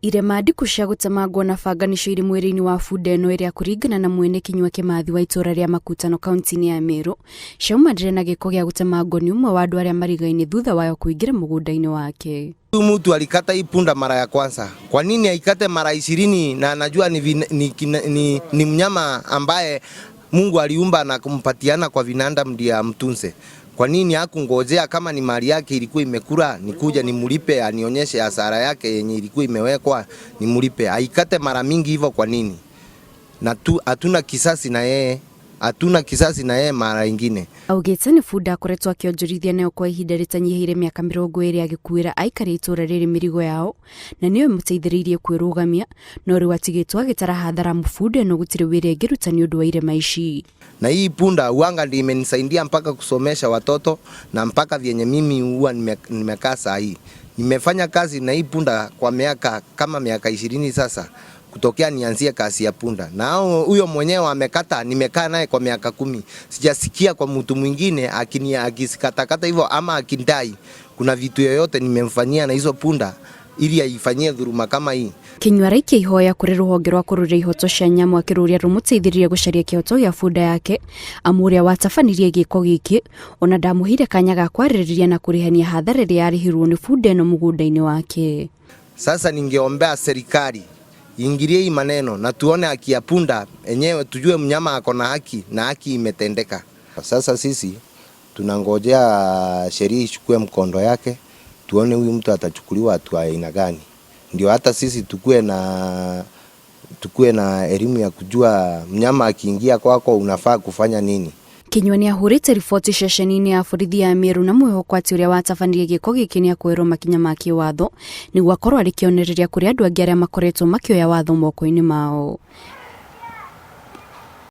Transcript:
Irema ndiku cia gũtemangwo na banga nĩcio irĩ mwĩrĩ-inĩ wa bunda ĩno ĩrĩa kũringana na mwene Kinyua Kĩmathi wa itũra rĩa Makutano kaunti-inĩ ya Meru ciaumanire na gĩko gĩa gũtemangwo nĩ ũmwe wa andũ arĩa marigaine thutha wayo kũingĩra mũgũnda-inĩ wake. Huyu mtu alikata hii punda mara ya kwanza. Kwa nini aikate mara 20 na anajua ni mnyama ambaye Mungu aliumba na kumpatiana kwa binadamu ndiye amtunze? Kwa nini hakungojea kama ni mali yake ilikuwa imekula, nikuja nimulipe, anionyeshe hasara yake yenye ilikuwa imewekwa, nimulipe? Aikate mara mingi hivyo kwa nini? Na tu hatuna kisasi na yeye, hatuna kisasi na yeye mara ingine. Augĩte nĩ bunda akoretwo akĩonjorithia nayo kwa ihinda rĩtanyihĩire mĩaka 20 agĩkuĩra aikari a itũra rĩrĩ mĩrigo yao na nĩyo ĩmũteithĩrĩirie kwĩrũgamia, no rĩu atigĩtwo agĩtara hathara amu bunda ĩno gũtirĩ wĩra ĩngĩruta nĩ ũndũ wa irema ici. Na hii punda uanga ndiyo imenisaidia mpaka kusomesha watoto na mpaka vyenye mimi huwa nimekaa saa hii. Nimefanya kazi na hii punda kwa miaka kama miaka 20 sasa, kutokea nianzie kazi ya punda. Na huyo mwenyewe amekata, nimekaa naye kwa miaka 10. Sijasikia kwa mtu mwingine akisikatakata hivyo ama akindai kuna vitu yoyote nimemfanyia na hizo punda ili aifanyie dhuluma kama hii. Kinyua araikia ihoya kũrĩ rũhonge rwa kũrũĩrĩra ihoto cia nyamũ akĩrũria rũmũteithĩrĩrie gũcaria kĩhoto gĩa bunda yake amu ũrĩa watabanirie gĩko gĩkĩ ona ndamũheire kanya ga kwarĩrĩria na kũrĩhania hathara ĩrĩa yarĩhirwo nĩ bunda ĩno mũgũnda-inĩ wake. Sasa ningeombea serikali ingilie hii maneno na tuone haki ya punda enyewe, tujue mnyama ako na haki na haki imetendeka. Sasa sisi tunangojea sheria ichukue mkondo yake, tuone huyu mtu atachukuliwa hatua aina gani, ndio hata sisi tukue na elimu ya kujua mnyama akiingia kwako unafaa kufanya nini. Kinyua nĩ ahũrĩte riboti ceceni-inĩ ya borithi ya Meru na mwĩhoko atĩ ũrĩa watabanirie gĩko gĩkĩ nĩ akuoerwo makinya ma kĩwatho nĩguo akorwo arĩ kĩonereria kũrĩ andũ angĩ arĩa makoretwo makĩoya watho moko-inĩ mao.